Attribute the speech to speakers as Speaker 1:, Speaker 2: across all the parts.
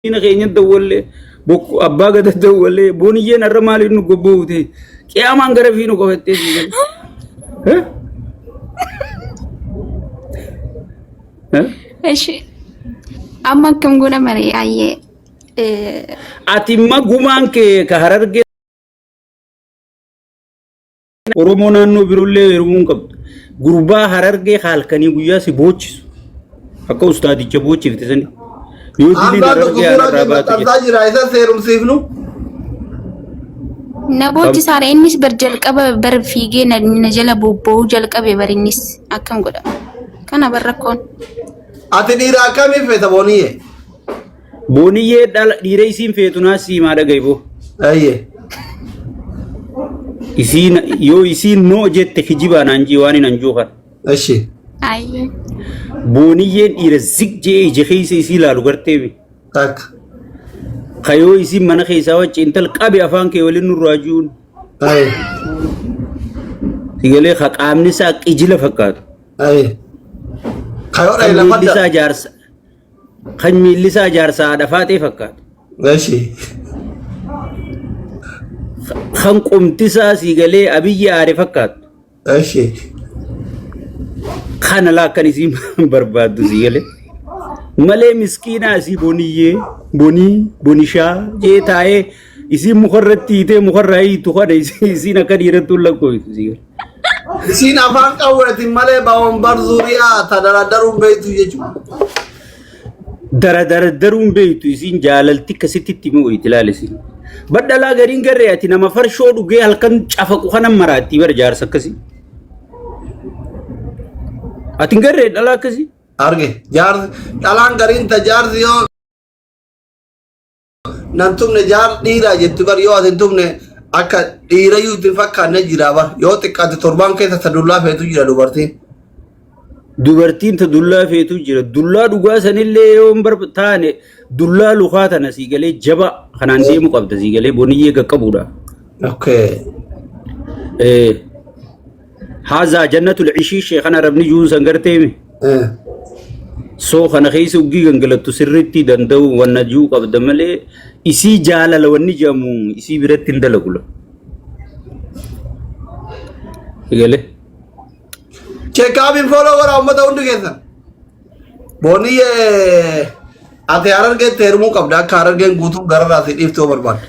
Speaker 1: Miskiina keenya dawwallee bokku abbaa gada dawwallee booniyyeen har'a maaliif nu gobboowte qiyaamaan gara fi nu qabattee si gale. Eh? Eh?
Speaker 2: Eshi. Amma akkam goona maree ayyee.
Speaker 1: Ati imma gumaan kee ka harargee Oromoo naannoo biroollee heerumuu hin qabdu. Gurbaa harargee halkanii guyyaa si boochisu. Akka ustaadicha boochifte sani. Yoo diliin
Speaker 3: Hambaan tokko
Speaker 1: harargee
Speaker 3: suuraa
Speaker 1: aanarraa
Speaker 3: kee
Speaker 1: baatu jette.
Speaker 3: maxxansaa jira isa seerumsiifnu.
Speaker 2: Na boochisaara innis bar jalqaba bar fiigee na jala bobba'uu jalqabe bar innis akkam godha. Kana bar rakkoon.
Speaker 3: Ati dhiira akkamii feeta booniyyee?
Speaker 1: Booniyyee dhala dhiira isiin feetu naa siimaa dhaga'i boo.
Speaker 3: Ayyee.
Speaker 1: Isiin yoo isiin noo jette kijibaa naan jii waan hin anjuu kana.
Speaker 3: Eshi.
Speaker 2: Ayyee.
Speaker 1: Booniyyeen dhiira zig jee ija keessa isii laalu gartee mi.
Speaker 3: Takka.
Speaker 1: Kayoo isiin mana keessaa wacce intal qabi afaan kee waliin nurraa ji'uun.
Speaker 3: Ayyee.
Speaker 1: Sigalee ka qaamni isaa qijila fakkaatu.
Speaker 3: Ayyee. Kayoo
Speaker 1: Kan
Speaker 3: dhaye
Speaker 1: miilli
Speaker 3: lafa
Speaker 1: isaa jaarsa Kan miilli isaa jaarsa haadha faaxee fakkaatu.
Speaker 3: Eshi.
Speaker 1: Kan qomti isaa sii galee abiyyi aare fakkaatu.
Speaker 3: Eshi.
Speaker 1: Kana laa akkan isiin barbaaddu sii galee. Malee miskiinaa isii boniyyee bonii bonishaa jee taa'ee isiin mukarratti hiitee mukarraa hiitu kana isiin akka dhiirattuu hin lakkooftu sii galee.
Speaker 3: Isiin afaan qawweetiin malee baawwan zuuriyaa ta daradaruun beektu jechuudha.
Speaker 1: Daradardaruun beektu isiin jaalalti akkasitti itti mi'ooyti ilaali isiin. Badhalaa gariin garree ati nama farshoo dhugee halkan cafaqu kana maraatti bara jaarsa akkasii. Ati hin garree dhalaa akkasii.
Speaker 3: Arge jaarsi dhalaan gariin ta jaarsi yoo nan tumne jaar dhiiraa jettu bar yoo ati hin tumne akka dhiirayyuu itti hin fakkaanne jira bar yoo xiqqaate torbaan keessa ta dullaa feetu jira dubartiin.
Speaker 1: Dubartiin ta dullaa feetu jira. Dullaa dhugaa sanillee yoo hin taane dullaa lukaa tana sii galee jaba kanaan deemu qabda sii galee boniyyee qaqqabuudha.
Speaker 3: Okay.
Speaker 1: Eh, Haazaa jannatul ishiishee kana rabni juun san garteemi. Soo kana keessa uggii gangalattu sirriitti danda'u wanna juu qabda malee isii jaalala wanni jedhamu isii biratti hin dalagu. Egalee.
Speaker 3: Cheekaabiin follow godhaa uummata hundi keessan. Booniyyee ati harargeetti heerumuu qabda akka harargeen guutuun gararraa si dhiiftu yoo barbaadde.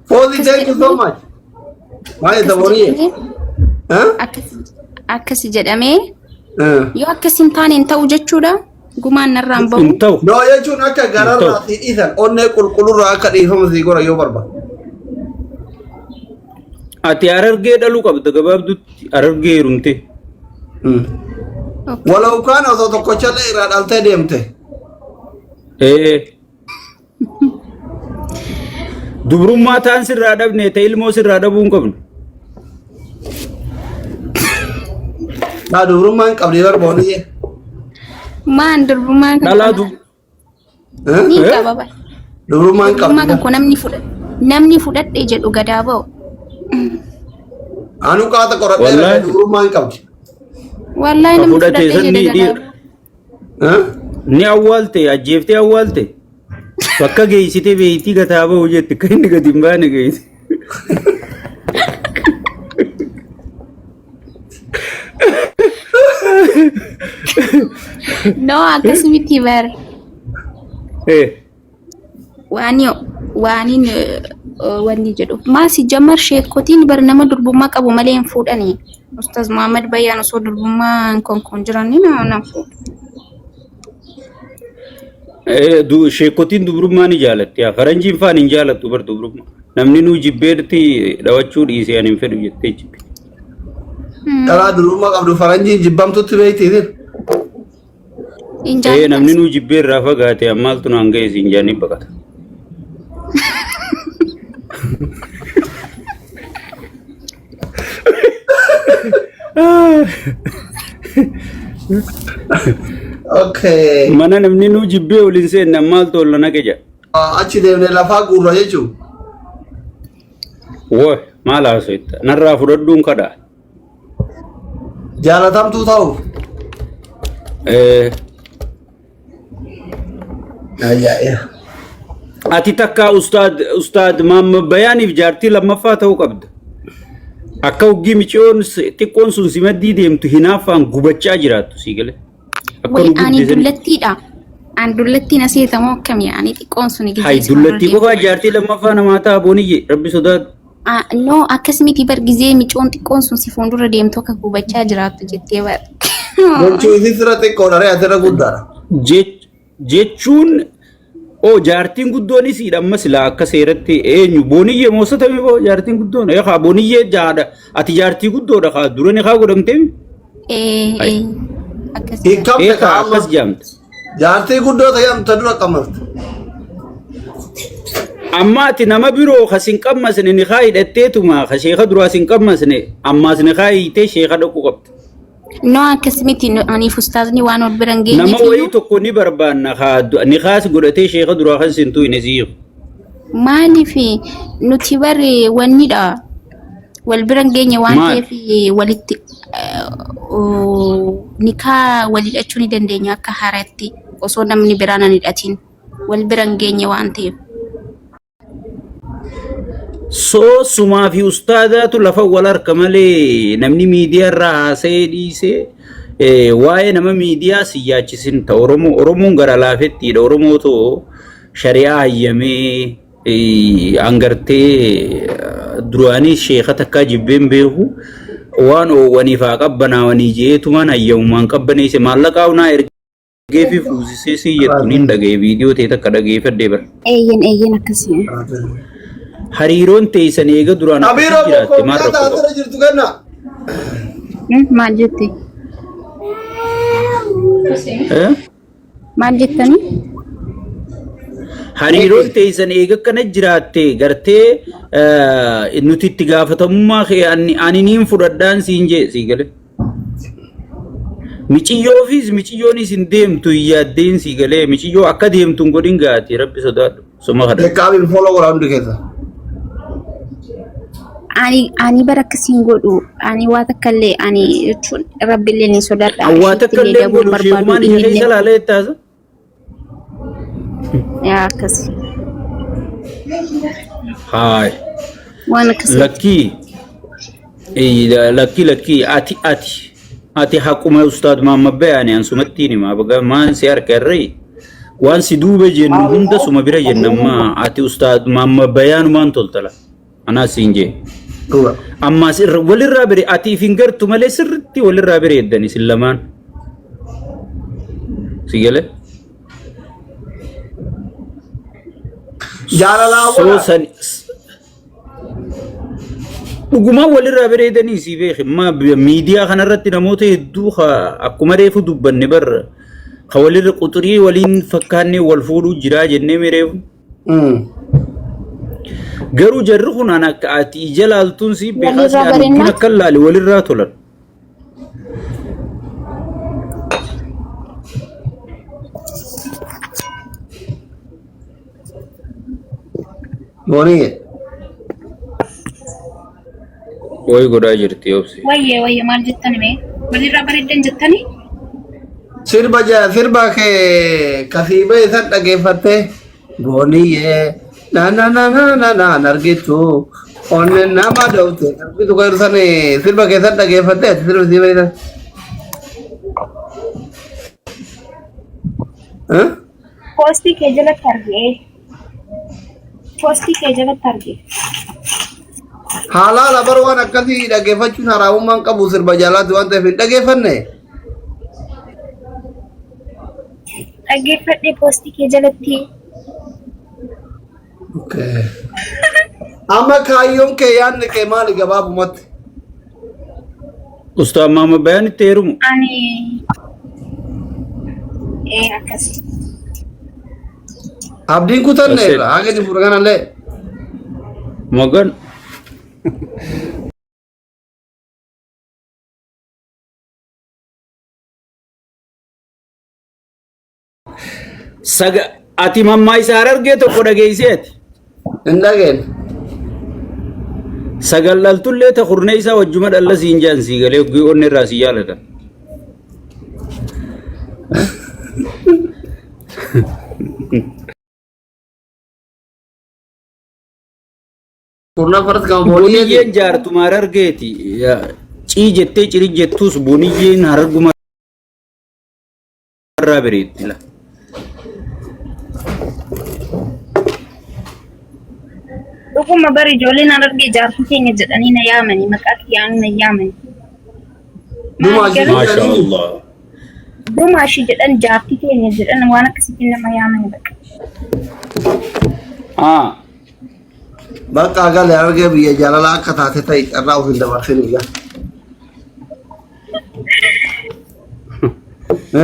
Speaker 3: Foozi
Speaker 2: Akkas
Speaker 3: thank you so
Speaker 2: jedhamee
Speaker 3: much. Maal jetta
Speaker 2: akkas
Speaker 3: Booniyyee?
Speaker 2: jedhamee
Speaker 3: Huh?
Speaker 2: akkas akkasi jedhamee
Speaker 3: Eh.
Speaker 2: yoo akkas hin taane hin ta'u jechuudha. Gumaan narraa hin bahu.
Speaker 1: Hin ta'u.
Speaker 3: No jechuun akka
Speaker 1: Hin ta'u.
Speaker 3: gararraa si dhiisan onnee qulqullurraa akka dhiifama si godhan yoo barbaadde.
Speaker 1: Ati harargee dhaluu qabda gabaabdutti harargee heerumte.
Speaker 2: Okay.
Speaker 3: Walau kaan osoo tokkochallee irraa dhaltee deemte.
Speaker 1: Ee. Dubrummaa taan sirraa dhabne ta ilmoo sirraa dhabuu hin qabnu.
Speaker 3: Naa dubrummaa hin qabdi bar booniyyee.
Speaker 2: Maan durbummaa kan
Speaker 1: Dhalaa
Speaker 2: koo
Speaker 1: dub
Speaker 3: Eh?
Speaker 2: ni
Speaker 1: Eh?
Speaker 2: qaba bara.
Speaker 3: Dubrummaa hin
Speaker 2: Durbummaa
Speaker 3: qabdi
Speaker 2: kan koo namni fudha namni fudhadhe jedhu gadaa ba'u.
Speaker 3: Anu qaata qoradhee
Speaker 1: Wallaahi.
Speaker 3: dubrummaa hin qabdi.
Speaker 2: Wallaahi
Speaker 1: Ka
Speaker 2: namni
Speaker 1: fudhate
Speaker 2: fudhadhe
Speaker 1: san
Speaker 2: jedhe
Speaker 1: ni
Speaker 2: gadaa ba'u.
Speaker 3: Eh?
Speaker 1: ni awwaalte ajjeeftee awwaalte. Bakka geessitee beeytii gataa bahu jette kan inni gadi hin baane geesse.
Speaker 2: No akkas miti bar.
Speaker 1: Eh,
Speaker 2: Waani waaniin wanni jedhu. Maal si jammar sheekotiin bar nama durbummaa qabu malee hin fuudhani. Ustaz Muhammad Bayyaan osoo durbummaa konkoon jiranii nama fuudhu.
Speaker 1: Sheekotiin dubrummaa ni jaalatti. Yaa faranjiin faan hin jaalattu bar dubrummaa. Namni nuu jibbeerti dhawachuu dhiisee ani hin fedhu jettee jibbi.
Speaker 3: Dhalaa dubrummaa qabdu faranjiin jibbamtutti beekti isin.
Speaker 2: Hin
Speaker 1: Ee
Speaker 2: jaalatan.
Speaker 1: namni nuu jibbee irraa fagaate maaltu naan ga'e siin jaanii baqata.
Speaker 3: Okay.
Speaker 1: Mana namni nuu jibbee ol hin seenne maaltu ol na naqe jedha.
Speaker 3: Achi deemnee lafaa guurra jechuun.
Speaker 1: Woi maal haasofta narraa fudhadhuun kadhaa.
Speaker 3: Jaalatamtuu ta'uuf.
Speaker 1: Ee.
Speaker 3: Ajaa'iba.
Speaker 1: Ati takka ustaad ustaad Maamma Bayaaniif jaartii lammaffaa ta'uu qabda. Akka hoggii miciyoon xiqqoon sun si maddii deemtu hinaaffaan gubachaa jiraattu sii galee. Akka
Speaker 2: Way
Speaker 1: nu
Speaker 2: ani
Speaker 1: guddisanii.
Speaker 2: dullattiidha. An dullattiin asii tamoo akkami ani xiqqoon suni
Speaker 1: Hay
Speaker 2: gizee si fuuldura
Speaker 1: dullattii
Speaker 2: deemtu.
Speaker 1: qofaa jaartii lammaffaa namaa ta'a booniyye rabbi sodaadhu.
Speaker 2: Ah, no akkas miti bar gizee micoon xiqqoon sun si fuuldura deemtu akka gubachaa jiraattu jettee bar.
Speaker 3: Gochuu isii sirra xiqqoodha ree asirra guddaadha.
Speaker 1: Jechuun oo jaartiin guddoon isiidha amma silaa akka seeratti eenyu booniyyee moosatame boo jaartiin guddoon ee kaa booniyyee jaadha ati jaartii guddoodha kaa dura ni kaa godhamtee
Speaker 2: Ee
Speaker 1: Ay.
Speaker 2: ee akkasii.
Speaker 3: Hiikamte
Speaker 1: ee kaa
Speaker 3: kaa amma.
Speaker 1: akkas jaamte.
Speaker 3: Jaartii guddoo ta'e amta dura qammafte.
Speaker 1: Amma ati nama biroo ka sin qammasne ni kaa hidhatteetuma ka sheeka duraa sin qammasne ammaas ni kaa hiitee sheeka dhaquu qabda.
Speaker 2: No akkas miti aniif ustaazni waan ol bira hin
Speaker 1: Nama
Speaker 2: geenyeef
Speaker 1: wayii
Speaker 2: iyyuu
Speaker 1: tokko ni barbaanna kaa ni kaas godhatee sheeka duraa kan sin tuyne siif.
Speaker 2: maaliif nuti bari wannidha wal bira hin geenye waan
Speaker 1: Maal?
Speaker 2: ta'eef walitti nikaa wal hidhachuu ni dandeenya akka haaraatti osoo namni biraan hin hidhatin wal bira hin geenye waan ta'eef.
Speaker 1: Soo sumaa fi ustaadaatu lafa wal harka malee namni miidiyaa irraa haasa'ee dhiisee waa'ee nama miidiyaa si yaachisin ta Oromoo Oromoon gara laafettiidha Oromoo too shari'aa hayyamee angartee duraanii sheeka takkaa jibbeen beeku waan oowwaniif haa qabbanaawanii jeetumaan hayyamumaan qabbaneesse maallaqaa hunaa ergeefi fuusisee si jettu nin dhagaye viidiyoo ta'e takka dhageeffadhee bara.
Speaker 2: Eeyyen eeyyen akkasii.
Speaker 1: Hariiroon teessan eega duraan akkasii
Speaker 3: Abiiroo
Speaker 1: jiraatte maal
Speaker 3: koofiyyaa
Speaker 1: rakkoo qaba?
Speaker 3: taatee jirtu kenna.
Speaker 2: Maal jette?
Speaker 1: Eh?
Speaker 2: Maal jettanii?
Speaker 1: Hariiroon teessan eega akkana jiraatte gartee nuti itti gaafatamummaa kee ani niin fudhadhaan siin jee sii gale. Miciyyoofis miciyyoonis hin deemtu hin yaaddeen sii galee miciyyoo akka deemtu hin godhin gaati rabbi sodaadhu suma kadhadhu.
Speaker 3: Lekkaabiin follow godhaa hundi keessa.
Speaker 2: Ani bara akkasiin godhu ani waa takka illee ani jechuun rabbillee ni sodaadha.
Speaker 1: Awwaa takka
Speaker 2: Isheetti illee
Speaker 1: illee
Speaker 2: dabuu hin
Speaker 1: godhu
Speaker 2: barbaadu
Speaker 1: sheekumaan ija
Speaker 2: innillee
Speaker 1: keessa laalee ittaasa.
Speaker 2: yaa akkas
Speaker 1: Haay
Speaker 2: waan akkasii.
Speaker 1: lakkii lakkii lakkii ati ati ati haquma ustaad Mahammad Bayaani an sumattiin hima baga maan si harka irree waan si duuba jennu hunda suma bira jenna ammaa ati ustaad Mahammad Bayaanumaan toltala anaas siin jee
Speaker 3: Dhuga.
Speaker 1: ammaas irra walirraa bire ati if hin gartu malee sirritti walirraa bireeddan isin lamaan si galee
Speaker 3: Jaalalaa
Speaker 1: soo
Speaker 3: wala.
Speaker 1: san dhugumaan walirraa bareedanii sii beeki ma miidiyaa kanarratti namoota hedduu ka akkuma reefu dubbanne bar ka walirra quxurii waliin fakkaannee wal fuudhuu jiraa jennee mi reefu garuu jarri kun an akka ati ija laaltuun sii beekaa si
Speaker 2: Walirraa
Speaker 1: an kun
Speaker 2: bareennaa?
Speaker 1: akka laale walirraa tolan
Speaker 3: Boonii.
Speaker 1: Wayi godhaa jirti obsi.
Speaker 2: Wayye wayye maal jettani mee? Walirraa bareeddan jettani?
Speaker 3: Sirba sirba kee kasiibee isan dhageeffattee booniyyee na na na na na na argitu onne nama dhoofte argitu kan san sirba keessan dhageeffattee ati sirba siibee isan. Eh?
Speaker 2: Poostii kee jalatti argee. Poostii kee jalatti argee.
Speaker 3: Halaala bar waan akkasii dhageeffachuun haraamummaan qabu sirba jaalaati waan ta'eef hin dhageeffanne.
Speaker 2: Dhaggeeffadhe poostii kee jalatti.
Speaker 3: Okay. Amma kaayyoon kee yaadni kee maali gabaabumatti?
Speaker 1: Ustaaz Maamad Bayaan itti heerumu.
Speaker 2: Ani ee akkasi.
Speaker 3: Abdiin kutanne
Speaker 1: That's it.
Speaker 3: irra haga inni fuudha kanallee.
Speaker 1: Magan. Saga ati mammaa isaa harargee tokko dhageessee ati.
Speaker 3: Hin dhageen.
Speaker 1: Sagal dhaltullee ta kurnee isaa wajjuma dhalla siin jaan sii galee hoggii onni irraa si jaalatan.
Speaker 3: Kurna faras gama booniyyeeti.
Speaker 1: Boniyyeen jaartuma harargeeti. Cii jettee cirii jettus boniyyeen hararguma irraa bareeddi. La.
Speaker 2: Dhuguma bari ijoolleen harargee jaartii keenya jedhanii na yaamanii maqaa kiyyaanuu na yaamanii.
Speaker 3: Dumaa
Speaker 2: Maal
Speaker 3: ishee
Speaker 2: garuu
Speaker 1: Maasha
Speaker 3: jedhanii.
Speaker 1: Allah.
Speaker 2: Dumaa ishii jedhan jaartii keenya jedhan waan akkasitti nama yaamanii bakka.
Speaker 1: Ah.
Speaker 3: Bakka gale harargee biyya jaalalaa akka taate ta'i carraa of hin dabarsin ija.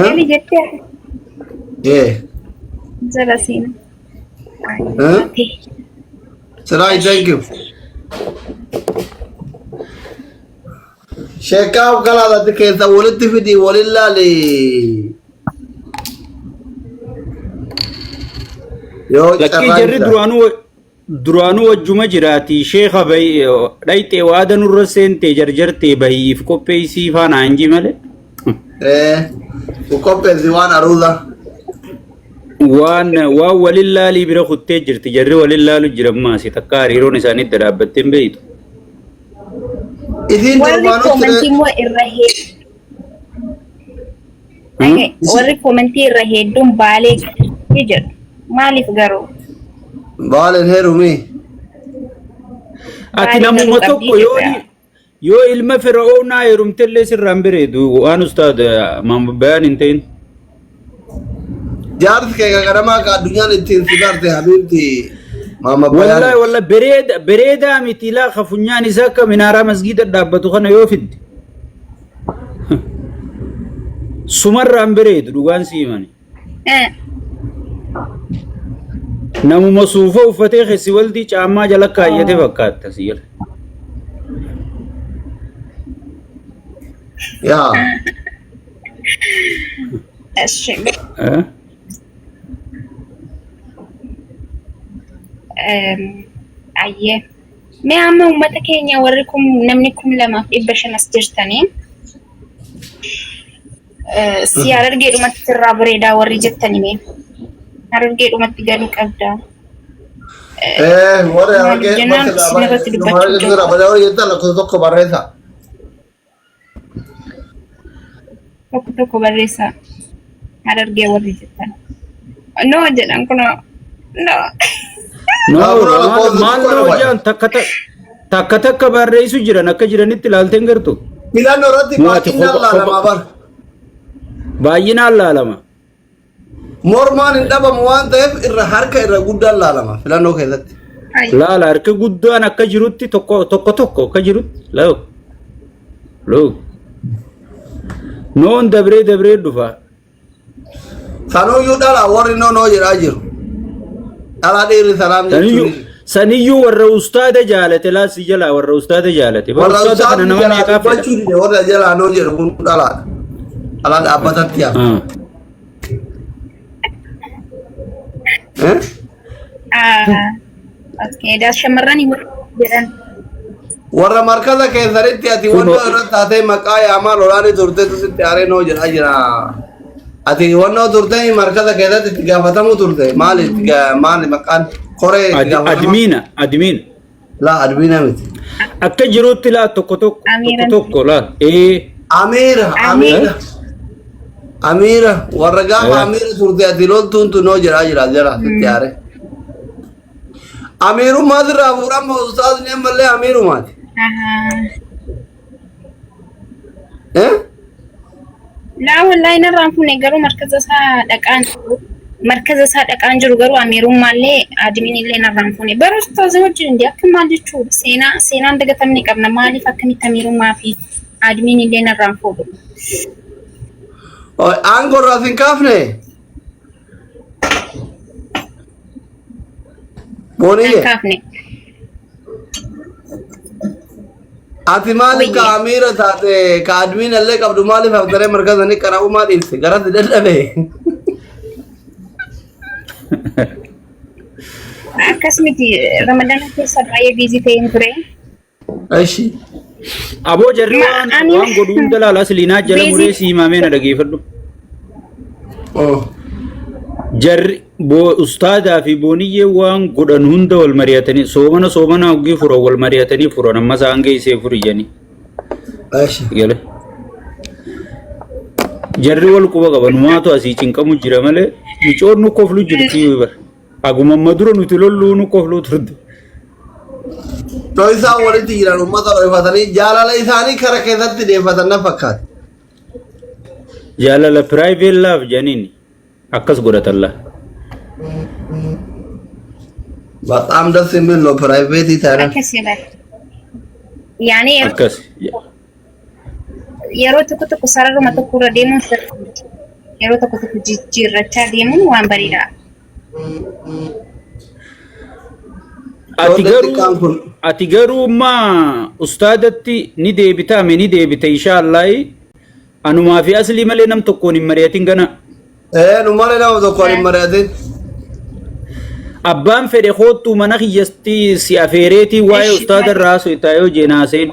Speaker 2: Eli jettee
Speaker 3: Ee.
Speaker 2: jala seena.
Speaker 3: Eh? Sirai, thank you. Sheekaa galaadhaatti keessa walitti fidi waliin laali. Yoo
Speaker 1: Lakkii
Speaker 3: carraa
Speaker 1: jarri
Speaker 3: jira.
Speaker 1: duraanuu wajjuma jiraati sheekha dhayxee waada nurra seente jarjartee bahiif qopheessii faana hanji malee.
Speaker 3: Ee, ku qopheessi waan aruuza.
Speaker 1: Waan walin laalii bira kuttee jirti jarri walin laalu jira ammaas takka hariiroon isaanii itti dhaabbattee hin beeytu.
Speaker 3: Isiin
Speaker 2: Warri
Speaker 3: torbaanuu
Speaker 2: koomentii
Speaker 3: ture.
Speaker 2: immoo irra warri koomentii irra hedduun baalee ni jedhu. Maaliif garuu?
Speaker 3: Baaleen heerumi.
Speaker 1: Ati
Speaker 2: Baalee
Speaker 1: namuma
Speaker 2: galuu qabdii
Speaker 1: tokko yoo
Speaker 2: jedha.
Speaker 1: yoo ilma fir'oonaa heerumtellee sirraan bareedu waan ustaad bayaan hin ta'in.
Speaker 3: Jaarsi kee gagaramaa ka addunyaan ittiin si barte habiibti maama
Speaker 1: Wallahi
Speaker 3: bayaan.
Speaker 1: wallahi bareeda bareedaa miti laa ka funyaan isaa akka minaaraa masgiida dhaabbatu kana yoo fidde. Sumarraan bareedu dhugaan si himani. Namuma suufa uffatee keessi waldii caammaa jala kaayyate fakkaatta si jala.
Speaker 3: Yaa.
Speaker 2: Eshi.
Speaker 1: Eh?
Speaker 2: Ayyee. Mee amma uummata keenya warri kum namni 2500 as jirtanii si harargeedhumatti sirraa bareedaa warri jettani mee harargeedhumatti galuu qabda.
Speaker 3: Eh, warri
Speaker 2: Maaliif
Speaker 3: harargee
Speaker 2: jennaan
Speaker 3: bakka
Speaker 2: isin irratti dubbachuu
Speaker 3: irraa
Speaker 2: jira.
Speaker 3: warri jettan lakkoofsa tokko barreessa.
Speaker 2: Tokko tokko barreessaa harargee warri jettan. No jedhan kunoo. No.
Speaker 1: No,
Speaker 3: Gaafura lakkoofsa
Speaker 1: maal
Speaker 3: tokko
Speaker 1: noo
Speaker 3: irra
Speaker 1: jaan takka takka takka barreessu jiran akka jiranitti ilaalteen gartu.
Speaker 3: Filannoo irratti
Speaker 1: Moo ati
Speaker 3: baay'inaan
Speaker 1: kopha
Speaker 3: laalama
Speaker 1: kopha
Speaker 3: bar.
Speaker 1: baay'inaan laalama.
Speaker 3: Mormaan hin dhabamu waan ta'eef irra harka irra guddaan laalama filannoo keessatti.
Speaker 1: Laala harki guddaan akka jirutti tokko tokko tokko akka jirutti loo loo noon dabree dabree dhufa.
Speaker 3: Sanuyyuu dhala warri noo jedhaa jiru. Dhala dhiirri salaam
Speaker 1: Saniyyuu
Speaker 3: jechuun.
Speaker 1: saniyyuu warra ustaada jaalate laas si jalaa warra ustaada jaalate. Bara
Speaker 3: Warra
Speaker 1: ustaada kana
Speaker 3: ustaadni
Speaker 1: nama
Speaker 3: jalaa
Speaker 1: meeqaa fedha?
Speaker 3: dubbachuu dide warra jalaa noo jedhu kun dhalaadha. Dhalaa dhaabbatatti hafa.
Speaker 1: Ah.
Speaker 3: Eh?
Speaker 2: Okay, daas shamarranii warri jedhan.
Speaker 3: Warra markaza keessanitti ati
Speaker 1: Kunoo
Speaker 3: wannoo irra taatee maqaa yaamaa lolaanii turteetu sitti aaree noo jedhaa jira. Ati wannoo turte markaza keessatti itti gaafatamuu turte maali itti maali maqaan koree itti gaafatama?
Speaker 1: Admiina admiina.
Speaker 3: Laa admiina miti.
Speaker 1: Akka jirutti laa tokko tokko tokko
Speaker 2: Amiira.
Speaker 1: tokko laa ee
Speaker 3: Amiira
Speaker 2: Amiira.
Speaker 3: Amiira Amiira warra gaafa
Speaker 1: eh.
Speaker 3: Amiira turte ati loltuun tun noo jedhaa jira jala sitti aaree. Amiirummaa sirraa fuudhama ustaazni ammallee amiirumaati. Eh?
Speaker 2: Laa wallaahi narraan fuune garuu markaza isaa dhaqaan jiru. Markaza isaa dhaqaan jiru garuu amiirummaallee adimiin illee narraan fuune. Bara ustaazi wajjin hindi akka maal jechuudha seenaa seenaan dagatamne qabna maaliif akkamitti amiirummaa fi adimiin illee narraan fuudhu.
Speaker 3: Aangoo irraa sin kaafne?
Speaker 2: Nan
Speaker 3: Booniyye.
Speaker 2: kaafne.
Speaker 3: Ati maaliif ka
Speaker 2: Wayye.
Speaker 3: amiira taate ka admiin illee qabdu maaliif haftaree markaza ni qara'umaa dhiifte garatti dadhabe.
Speaker 2: Akkas miti ramadana keessa baay'ee biizii ta'een ture.
Speaker 3: Eshi.
Speaker 1: Aboo jarri
Speaker 2: Ma
Speaker 1: waan
Speaker 2: ani
Speaker 1: waan godhu hunda laala asliinaa jala
Speaker 2: biizii
Speaker 1: muree sii himamee na dhageeffadhu.
Speaker 3: Oh.
Speaker 1: Jarri boo ustaadaa fi booniyyee waan godhan hunda wal mari'atanii soomana soomana hoggii furan wal mari'atanii furan amma isaan geessee furiyyanii.
Speaker 3: Eeshi.
Speaker 1: Gale. Jarri wal quba qaban maatu asii cinqamu jira malee micoon nu koflu jirti bar. Aguma amma dura nuti lolluu nu kofluu turte.
Speaker 3: Too isaan walitti jiran uummata dho'ifatanii jaalala isaanii kara keessatti deeffatan na fakkaata.
Speaker 1: Jaalala private love jedhaniin akkas godhatan laa.
Speaker 3: Baxaam das የሚል ነው ፕራይቬት ይታረን
Speaker 2: Akkasii bara. Yaani yeroo
Speaker 1: Akkas.
Speaker 2: yeroo tokko tokko sararuma tokko irra deemuun sirrii miti. Yeroo tokko tokko jijjiirrachaa deemuun waan bareedaadha.
Speaker 1: Ati
Speaker 3: Ijoolleen
Speaker 1: garuu
Speaker 3: xiqqaan kun
Speaker 1: ati garuu maa ustaadatti ni deebitaa mee ni deebita inshaallahi anumaa fi aslii malee nam tokkoon hin mari'atin gana.
Speaker 3: ee nu malee nama tokkoon hin mari'atin.
Speaker 1: Abbaan fedhe koottuu mana kiyyasti si afeereetii waa'ee
Speaker 2: Eshi
Speaker 1: ustaada irraa haasoftaa yoo jeenaa seen.